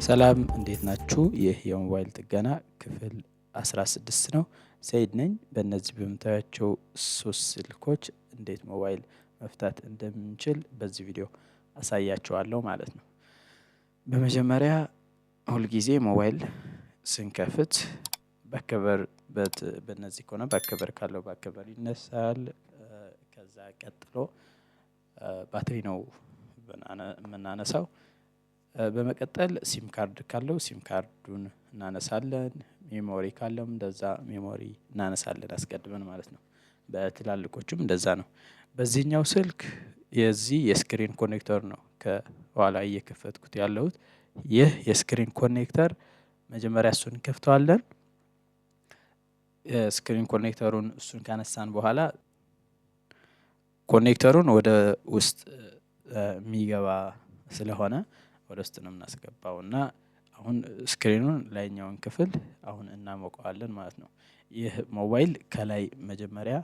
ሰላም እንዴት ናችሁ? ይህ የሞባይል ጥገና ክፍል 16 ነው። ሰይድ ነኝ። በእነዚህ በምታያቸው ሶስት ስልኮች እንዴት ሞባይል መፍታት እንደምንችል በዚህ ቪዲዮ አሳያችኋለሁ ማለት ነው። በመጀመሪያ ሁልጊዜ ሞባይል ስንከፍት back cover፣ በእነዚህ ከሆነ back cover ካለው back cover ይነሳል። ከዛ ቀጥሎ ባትሪ ነው የምናነሳው። በመቀጠል SIM card ካለው SIM card ኡን እናነሳለን። Memory ካለውም እንደዛ memory እናነሳለን አስቀድመን ማለት ነው። በትላልቆቹም እንደዛ ነው። በዚህኛው ስልክ የዚህ የ screen connector ነው ከኋላ እየከፈትኩት ያለሁት። ይህ የ screen connector መጀመሪያ እሱን እንከፍተዋለን። የ screen connector ኡን እሱን ካነሳን በኋላ connector ኡን ወደ ውስጥ የሚገባ ስለሆነ ወደ ውስጥ ነው የምናስገባው እና አሁን screen ኡን ላይኛውን ክፍል አሁን እናሞቀዋለን ማለት ነው። ይህ ሞባይል ከላይ መጀመሪያ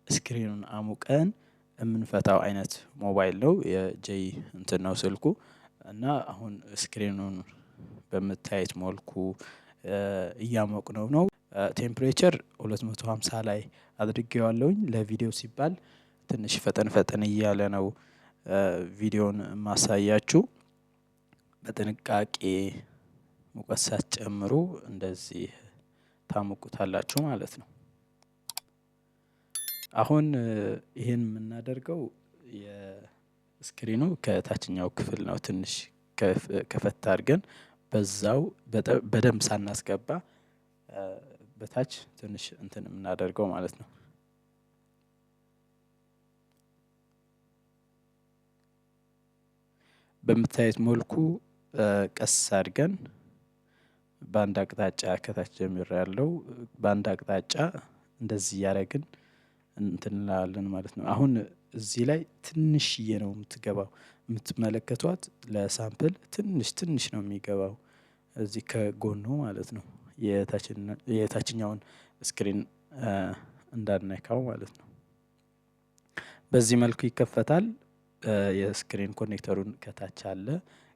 screen ኡን አሙቀን የምንፈታው አይነት ሞባይል ነው። የጄይ እንትን ነው ስልኩ እና አሁን screen ኡን በምታዩት መልኩ እያሞቅነው ነው። Temperature 250 ላይ አድርጌዋለሁኝ፣ ለቪዲዮ ሲባል ትንሽ ፈጠን ፈጠን እያለ ነው ቪዲዮን ማሳያችሁ። በጥንቃቄ ሙቀት ሳትጨምሩ እንደዚህ ታሞቁታላችሁ ማለት ነው። አሁን ይሄን የምናደርገው የ screen ኡ ከታችኛው ክፍል ነው። ትንሽ ከፈት አድርገን በዛው በደንብ ሳናስገባ በታች ትንሽ እንትን የምናደርገው ማለት ነው። በምታዩት መልኩ ቀስ አድርገን በአንድ አቅጣጫ ከታች ጀምሮ ያለው በአንድ አቅጣጫ እንደዚህ እያደረግን እንትን እንላለን ማለት ነው። አሁን እዚህ ላይ ትንሽዬ ነው የምትገባው፣ የምትመለከቷት ለ sample ትንሽ ትንሽ ነው የሚገባው እዚህ ከጎኑ ማለት ነው። የታችኛውን screen እንዳንነካው ማለት ነው። በዚህ መልኩ ይከፈታል። የ screen connector ኡን ከታች አለ።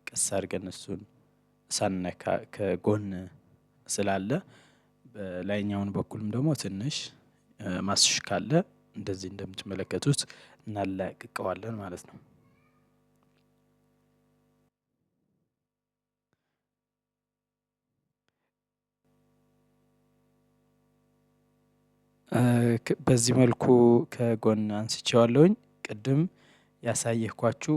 ቀስ አድርገን እሱን ሳንነካ ከጎን ስላለ በላይኛውን በኩልም ደግሞ ትንሽ ማስሽ ካለ እንደዚህ እንደምትመለከቱት እናላቅቀዋለን ማለት ነው። በዚህ መልኩ ከጎን አንስቼዋለሁኝ። ቅድም ያሳየኳችሁ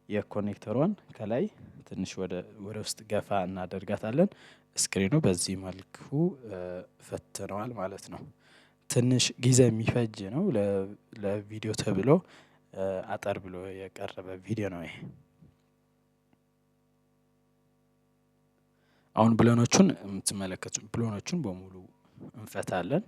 የ connector ኧሯን ከላይ ትንሽ ወደ ውስጥ ገፋ እናደርጋታለን። Screen ኡ በዚህ መልኩ ፈትነዋል ማለት ነው። ትንሽ ጊዜ የሚፈጅ ነው። ለቪዲዮ ተብሎ አጠር ብሎ የቀረበ ቪዲዮ ነው ይሄ። አሁን ብሎኖቹን የምትመለከቱ ብሎኖቹን በሙሉ እንፈታለን።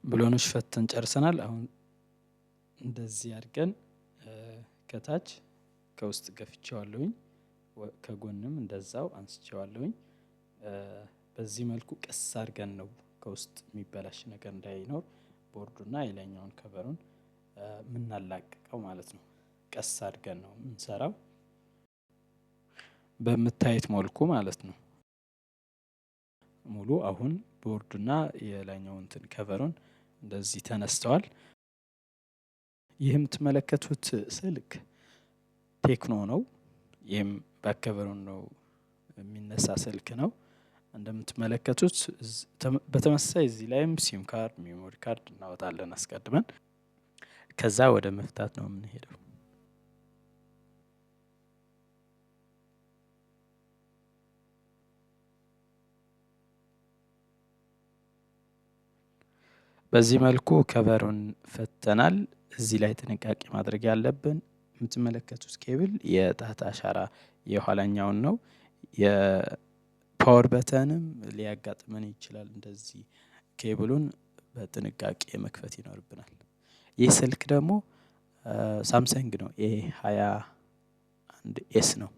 ብሎኖች ፈተን ጨርሰናል። አሁን እንደዚህ አድርገን ከታች ከውስጥ ገፍቼዋለሁኝ፣ ከጎንም እንደዛው አንስቼዋለሁኝ። በዚህ መልኩ ቀስ አድርገን ነው ከውስጥ የሚበላሽ ነገር እንዳይኖር ቦርዱና የላይኛውን cover ኡን የምናላቅቀው ማለት ነው። ቀስ አድርገን ነው የምንሰራው በምታዩት መልኩ ማለት ነው። ሙሉ አሁን ቦርዱና የላይኛው እንትን cover ኡን እንደዚህ ተነስተዋል። ይህ የምትመለከቱት ስልክ ቴክኖ ነው። ይህም back cover ኡን ነው የሚነሳ ስልክ ነው። እንደምትመለከቱት በተመሳሳይ እዚህ ላይም SIM card፣ memory card እናወጣለን አስቀድመን። ከዛ ወደ መፍታት ነው የምንሄደው። በዚህ መልኩ cover ኡን ፈተናል። እዚህ ላይ ጥንቃቄ ማድረግ ያለብን የምትመለከቱት ኬብል የጣት አሻራ የኋላኛውን ነው። የ power button ም ሊያጋጥመን ይችላል። እንደዚህ ኬብሉን በጥንቃቄ መክፈት ይኖርብናል። ይህ ስልክ ደግሞ ሳምሰንግ ነው፣ A 21 S ነው።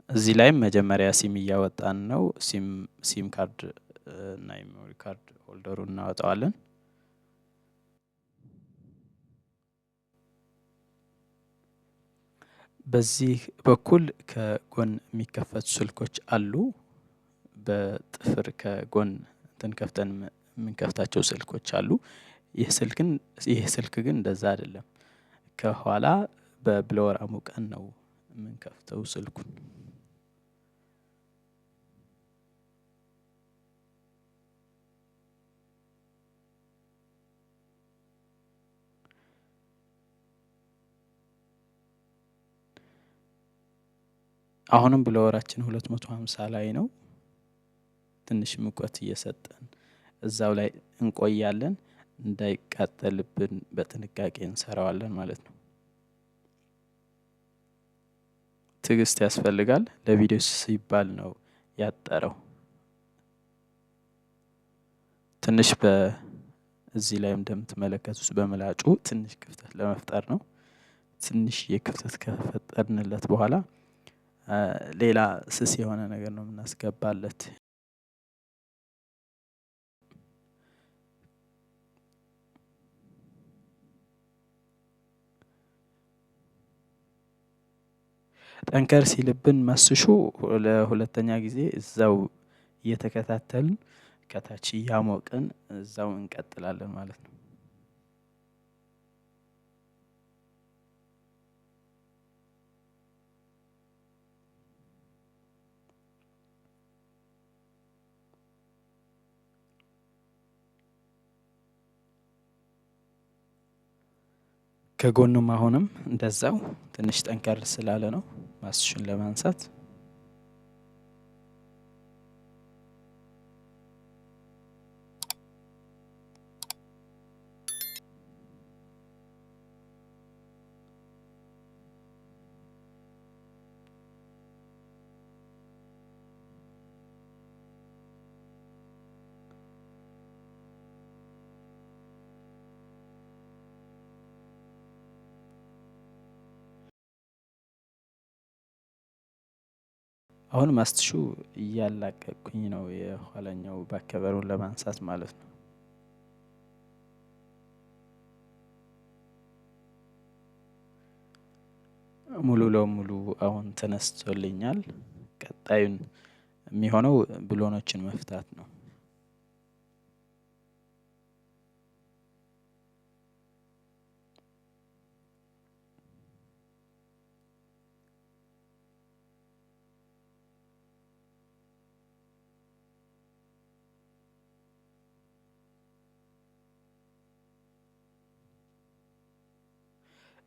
እዚህ ላይም መጀመሪያ ሲም እያወጣን ነው። SIM card እና የ memory card holder ኡን እናወጣዋለን። በዚህ በኩል ከጎን የሚከፈቱ ስልኮች አሉ። በጥፍር ከጎን እንትን ከፍተን የምንከፍታቸው ስልኮች አሉ። ይህ ስልክ ግን እንደዛ አይደለም። ከኋላ በ blower አሙቀን ነው የምንከፍተው ስልኩን። አሁንም blower ኣችን 250 ላይ ነው። ትንሽ ሙቀት እየሰጠን እዛው ላይ እንቆያለን። እንዳይቃጠልብን በጥንቃቄ እንሰራዋለን ማለት ነው። ትዕግስት ያስፈልጋል። ለቪዲዮ ሲባል ነው ያጠረው። ትንሽ በዚህ ላይ እንደምትመለከቱት በምላጩ ትንሽ ክፍተት ለመፍጠር ነው። ትንሽ የክፍተት ከፈጠርንለት በኋላ ሌላ ስስ የሆነ ነገር ነው የምናስገባለት። ጠንከር ሲልብን መስሹ ለሁለተኛ ጊዜ እዛው እየተከታተልን ከታች እያሞቅን እዛው እንቀጥላለን ማለት ነው። ከጎኑም አሁንም እንደዛው ትንሽ ጠንከር ስላለ ነው ማስሹን ለማንሳት። አሁን ማስትሹ እያላቀቅኩኝ ነው፣ የኋላኛው back cover ኡን ለማንሳት ማለት ነው። ሙሉ ለሙሉ አሁን ተነስቶልኛል። ቀጣዩን የሚሆነው ብሎኖችን መፍታት ነው።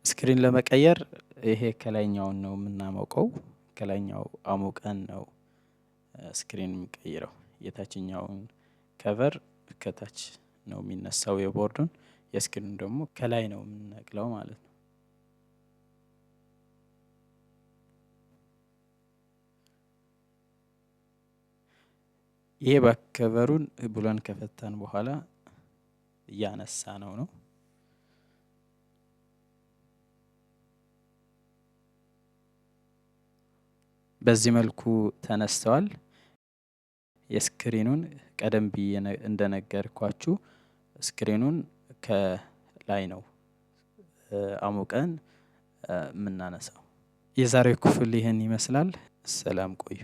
Screen ለመቀየር ይሄ ከላይኛውን ነው የምናሞቀው። ከላይኛው አሙቀን ነው screen የሚቀይረው። የታችኛውን cover ከታች ነው የሚነሳው የቦርዱን፣ የ screen ኡ ደግሞ ከላይ ነው የምንነቅለው ማለት ነው። ይሄ back cover ኡን ብሎን ከፈታን በኋላ እያነሳ ነው ነው። በዚህ መልኩ ተነስተዋል። የ screen ኡን ቀደም ብዬ እንደነገርኳችሁ screen ኡን ከላይ ነው አሙቀን የምናነሳው። የዛሬው ክፍል ይህን ይመስላል። ሰላም ቆዩ።